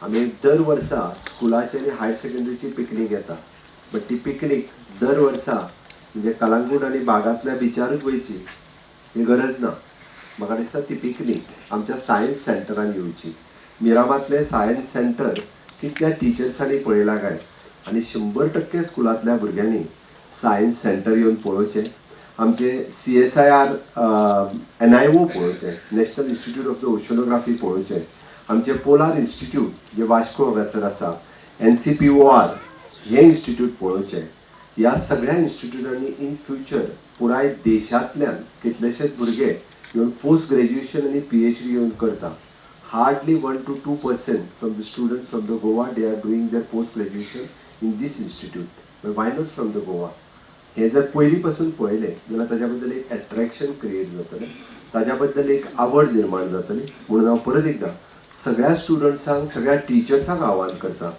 आमी दर वर्सा स्कुलाची आनी हायर सेकंडरीची पिकनीक येता, बट ती पिकनीक दर वर्सा म्हणजे कलांगूट आनी बागांतल्या बिचारूच वयची ही गरज ना. म्हाका दिसता ती पिकनीक आमच्या सायन्स सेंटरान येवची. मिरामातलें सायन्स सेंटर कितल्या टिचर्सांनी पळयलां काय? आनी 100% स्कुलांतल्या भुरग्यांनी सायन्स सेंटर येवन पळोवचें. आमचे CSIR NIO पळोवचें, National Institute of the Oceanography पळोवचें, आमचे पोलार इन्स्टिट्यूट जे वास्को हांगासर आसा, NCPOR हें इन्स्टिट्यूट पळोवचें. ह्या सगळ्या इन्स्टिट्यूटांनी इन फ्युचर पुराय देशांतल्यान कितलेशेच भुरगे येवन पोस्ट ग्रॅज्युएशन आनी PhD येवन करता. Hardly 1 to 2% from the students from the Goa, they are doing their post graduation in this institute. Why not from the Goa? हें जर पयलीं पासून पळयलें जाल्यार ताच्या बद्दल एक एट्रॅक्शन क्रिएट जातलें, ताच्या बद्दल एक आवड निर्माण जातली. म्हणून हांव परत एकदां सगळ्या स्टुडंट्सांक, सगळ्या टिचर्सांक आवाहन करता.